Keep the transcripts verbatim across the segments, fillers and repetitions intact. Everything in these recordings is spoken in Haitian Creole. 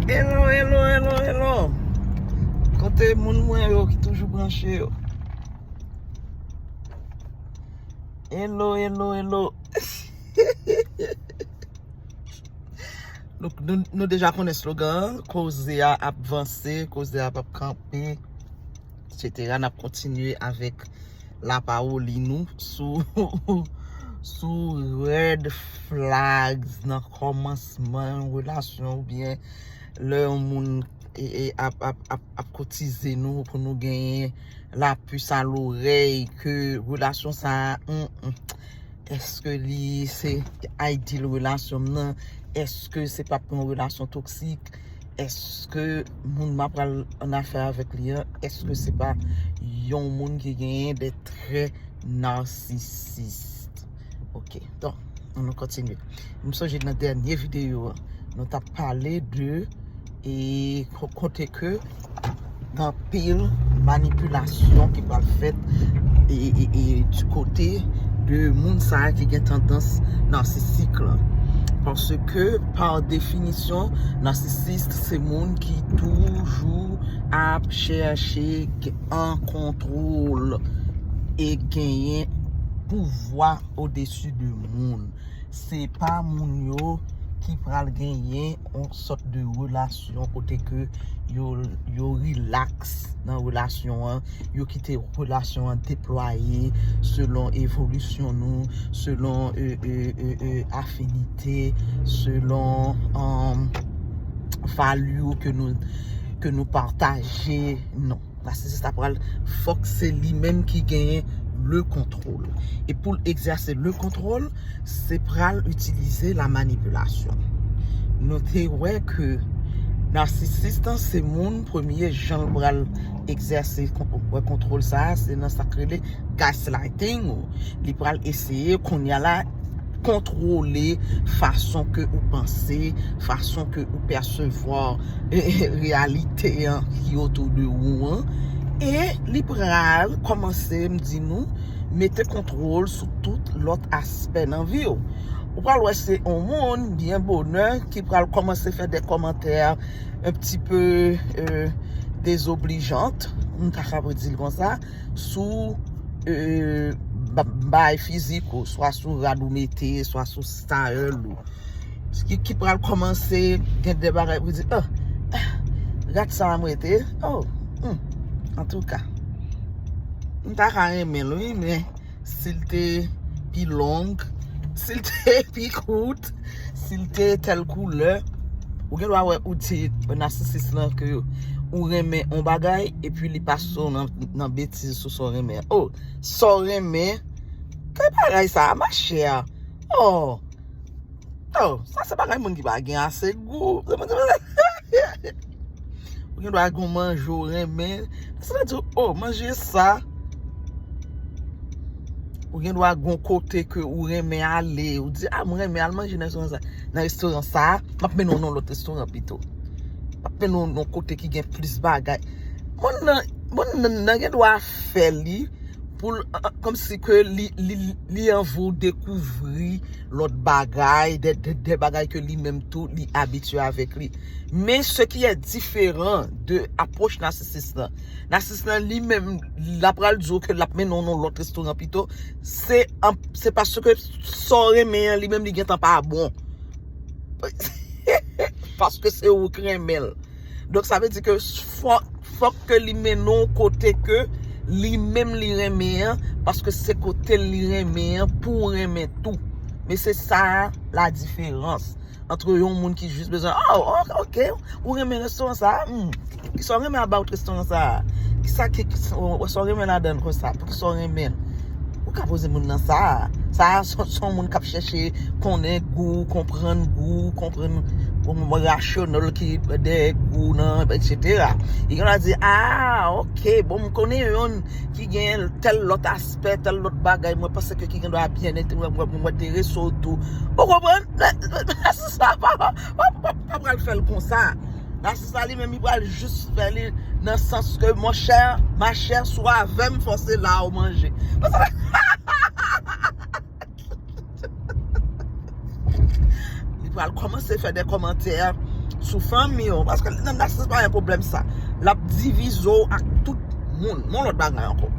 Hello, hello, hello, hello. Kote moun mwen yo ki toujou branche yo? Hello, hello, hello. Donk, nou, nou deja konnen slogan an, koze a ap vanse, koze a p ap kanpe, etsetera. N ap kontinye avèk lapawoli nou sou, sou red flags nan kòmansman relasyon oubyen lè yon moun e, e, ap, ap, ap, ap koutize nou pou nou genyen lapis a lorèy ke relasyon sa a, mm, mm, èske li se ideal relasyon m nan? Èske se p ap yon relasyon toksik? Èske moun m ap pral an afè avèk li an, èske se pa yon moun ki genyen de trè narcissiste? Ok, donk, ann nou kontinye. M sonje nan dènye videyo an, nou t ap pale de, e, ko-, kote ke gen anpil manipilasyon ki pral fèt e, e, e, di kote de moun sa a ki gen tandans narsisik lan. Paske, pa definisyon, narsisis se moun ki toujou ap chèche an kontwòl e genyen pouvwa odesi de moun. Se pa moun yo ki pral genyen yon sòt de relasyon kote ke yo, yo rilaks nan relasyon an, yo kite relasyon an deplwaye selon evolisyon nou, selon, e, e, e, e, afinite, selon, um, value ke nou, ke nou pataje. Non. Narsisis la pral, fòk se li menm ki genyen le contrôle. E pou l egzèse le contrôle, se pral itilize la manipulation. Nou te wè ke narsisis lan, se moun, premye jan l pral egzèse kon-, kontwòl sa a, se nan sa k rele gaslighting. Li pral eseye, kounye a la, kontwole fason ke ou panse, fason ke ou pèsevwa, eh, reyalite an ki otou de ou an. E li pral kòmanse, m di nou, mete kontwòl sou tout lòt aspè nan vi w. Ou pral wè se yon moun, byen bonè, ki pral kòmanse fè de kòmantè un petit peu, euh, désobligeant, m ta kapab di l konsa, sou, euh, ba-, bagay fizik ou, swa sou rad ou mete, swa sou style ou. Ki, ki pral kòmanse gen de bagay pou di, oh, ah, rad sa a m rete, oh, hmm, antouka. M ta ka renmen l, wi, men si l te pi long, si l te pi kout, si l te tèl koulè, ou gen dwa wè ou di narsisis lan ke ou renmen yon bagay, epi li pase w nan, nan betiz sou sa w renmen an. Oh, sa w renmen? Ki bagay sa a, machè? Oh, oh, sa se bagay moun ki pa gen ase gou. Ou gen dwa gen yon manje w renmen. Sa vle di, oh, manje sa. Ou gen dwa gen yon kote ke ou renmen ale. Ou di, ah, mwen renmen al manje nan restoran sa. Nan restoran sa, m ap mennen w nan lòt restoran pito. M ap mennen w nan yon kote ki gen plis bagay. Moun nan, moun nan, nan gen dwa fè li pou l, kòmsi ke li, li, li anvi w dekouvri lòt bagay, de, de, de bagay ke li menm tou, li abitye avèk li. Men ce qui est différent de apwòch narsisis lan, narsisis lan li menm, l ap pral di w ke l ap mennen w nan lòt restoran pito, se an, se paske sa w renmen an, li menm li gentan pa bon. Paske se ou k renmen l. Donk, sa vle di ke fò, fòk ke li mennen w kote ke li menm li renmen an, paske se kote l li renmen an pou w renmen tou. Men se sa la diferans ant yon moun ki jis bezwen, oh, ok, ok, ou renmen restoran sa a? Hmm. Kisa w renmen about restoran sa a? Kisa ki, ki, sa w renmen ladan l konsa? Poukisa w renmen l? Ou ka poze moun nan sa. Sa a se, se yon moun k ap chèche konnen gou, konprann gou, konprann rasyonèl ki dèyè gou nan, etsetera. Li gen dwa di, ah, ok, bon, m konnen youn ki gen tèl lòt aspè, tèl lòt bagay, mwen panse ke ki gen dwa byen ente-, mwen, mwen, mwen enterese w tou. Ou konprann? Sa pa, pa, pa, pa pral fè l konsa. Narsis la li menm, li pral jis fè li nan sans ke, monchè, machè, si w avè m, fò se la ou manje. Li pral kòmanse fè de kòmantè sou fanmi w, paske nan nasis pa gen pwoblèm sa. L ap divize w ak tout moun. Yon lòt bagay ankò.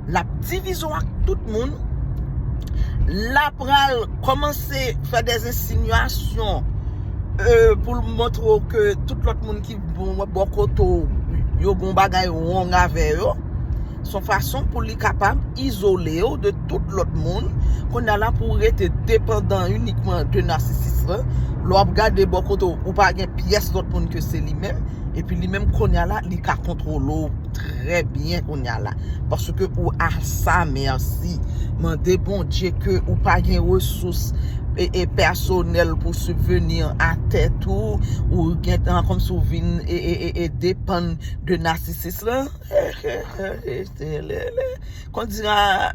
L ap divize w ak tout moun. L ap pral kòmanse fè de ensinyasyon, euh, pou l montre w ke tout lòt moun ki bò kote w, yo gen yon bagay wrong avè yo. Se yon fason pou li kapab izole w de tout lòt moun. Kounye a la pou w rete depandan inikman de nasisis lan. Lè w ap gade bò kote w, ou pa gen pyès lòt moun ke se li menm. Epi li menm kounye a la, li ka kontwole w trè byen kounye a la. Paske ou a sa mèsi. Mande Bondye ke ou pa gen resous e, e pèsonèl pou sibveni a tèt ou, ou gentan kòmsi w vin e, e, e, e depann de nasisis lan. Kon dira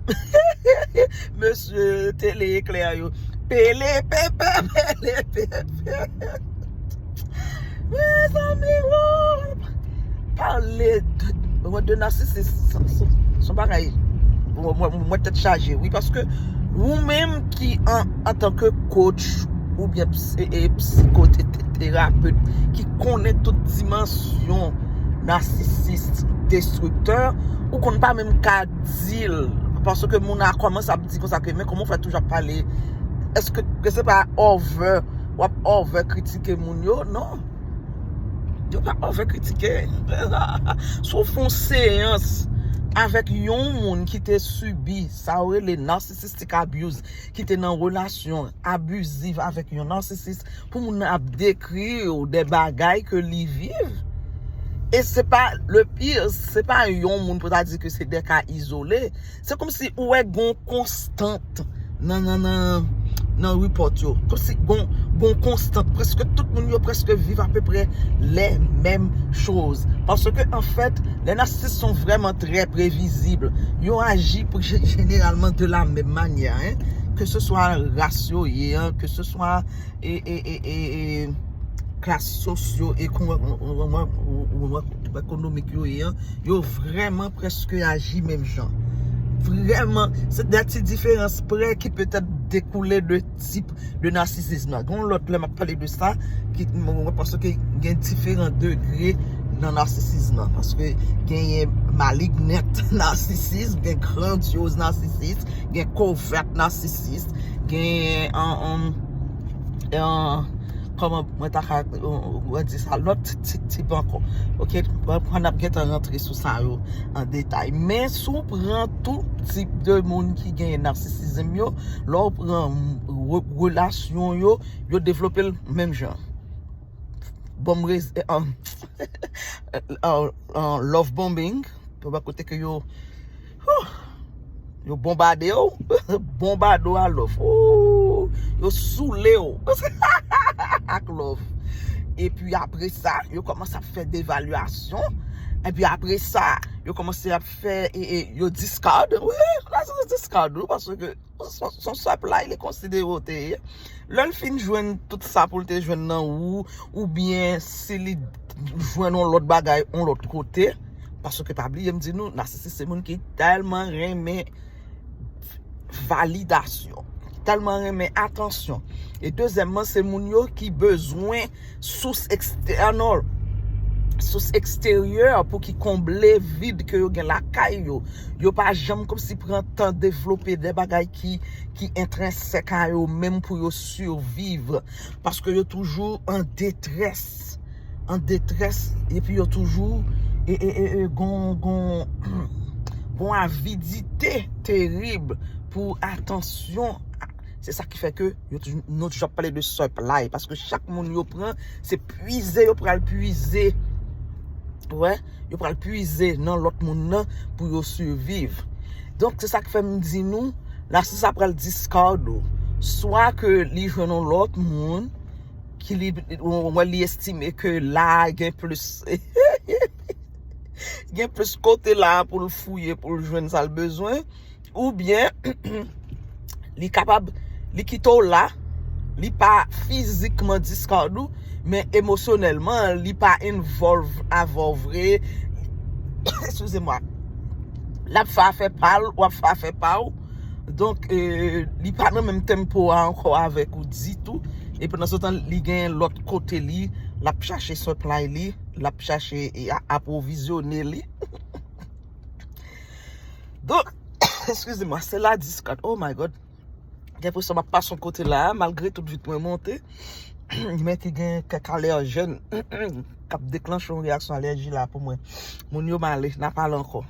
mesye tele eklè yo, pele pepe, pele pepe. Mezanmi, wo, pale de, de nasisis, se yon bagay, mwen, mwen, mwen tèt chaje, wi, paske ou menm ki an, antanke coach oubyen ps- e, e psikoterapet ki konnen tout dimansyon nasisis destriktè, ou konn pa menm ka di l, paske moun a kòmanse ap di konsa ke, men kòman w fè toujou ap pale, èske ke se pa over, w ap over kritike moun yo? Non. Yo pa over kritike. Si w fè yon seyans avèk yon moun ki te sibi sa yo rele narcissistic abuse, ki te nan relasyon abiziv avèk yon nasisis, pou moun nan ap dekri w de bagay ke li viv. E se pa, le pire, se pa yon moun pou ta di ke se de ka izole. Se kòmsi ou wè gon konstant nan, nan, nan, nan report yo. Kòmsi gon, gon konstant. Prèske tout moun yo prèske viv apeprè les mêmes choses. Paske, an fèt, les narcissists sont vraiment très prévisibles. Yo aji pou, jeneralman de la menm manyè, hein. Ke se swa ras yo ye, hein, ke se swa e, e, e, e, e klas sosyo ekonomik yo ye an, yo vrèman prèske aji menm jan. Vrèman, se de ti diferans prè ki petèt dekoule de tip de narcissisme la. Gen yon lòt lè m ap pale de sa, ki, mwen, mwen panse ke gen diferan degre nan narcissisme la. Paske genyen malignant narcissisme, gen grandiyoz narcissisme, gen covert narcissisme, gen an, an, an, kòman mwen ta ka, euh, di sa, lòt ti tip ankò. Ok, pandan n ap gentan rantre sou sa yo an detay. Men si w pran tout tip de moun ki genyen narcissism yo, lè w pran re- relasyon yo, yo devlope l menm jan. Bòm rez- eh, ah, ah, ah, love bombing, pou bò kote ke yo, huh, yo bonbade w, bonbade w a love. Ooh, yo soule w ak love. Epi apre sa, yo kòmanse ap fè devalyasyon. Epi apre sa, yo kòmanse ap fè, e, e, yo discard. Wi, la se discard, wi, paske se, se, se yon supply li konsidere w te ye. Lè l fin jwenn tout sa pou l te jwenn nan ou, oubyen si li jwenn yon lòt bagay yon lòt kote, paske pa bliye m di nou, nasisis se moun ki tèlman renmen validasyon, ki tèlman renmen atansyon. E dezyèmman, se moun yo ki bezwen sous ekstènal, sous eksteryè pou ki konble vid ke yo gen lakay yo. Yo pa janm kòmsi pran tan devlope de bagay ki, ki entrensèk a yo menm pou yo siviv. Paske yo toujou an detrès. An detrès, epi yo toujou e, e, e, e, gon, gon, gon avidite terib pou atansyon. Se sa ki fè ke yo toujou, nou toujou ap pale de supply, paske chak moun yo pran, se pwize yo pral pwize. Wè, yo pral pwize nan lòt moun nan pou yo siviv. Donk, se sa k fè m di nou, nasisis sa pral discard ou. Swa ke li jwenn yon lòt moun, ki li, wè, li estime ke la gen plis, gen plis kote la pou l fouye, pou l jwenn sa l bezwen, oubyen li kapab, li kite w la, li pa fizikman discard ou, men emosyonèlman, li pa involve avè w vre. Eskize mwa. L ap fè afè pa l, w ap fè afè pa w. Donk, euh, li pa nan menm tempo a ankò avèk ou ditou. E pandan se tan, li gen lòt kote li l ap chache supply li, l ap chache e, a- apwovizyone li. Donk, excusez-moi, c'est la discorde. Oh my God. Gen pou sa m ap pase yon kote la, malgre tout vit mwen monte. Men ki gen kèk alèjèn k ap deklanche yon reyaksyon alèji la pou mwen. Moun yo male, n a pale ankò.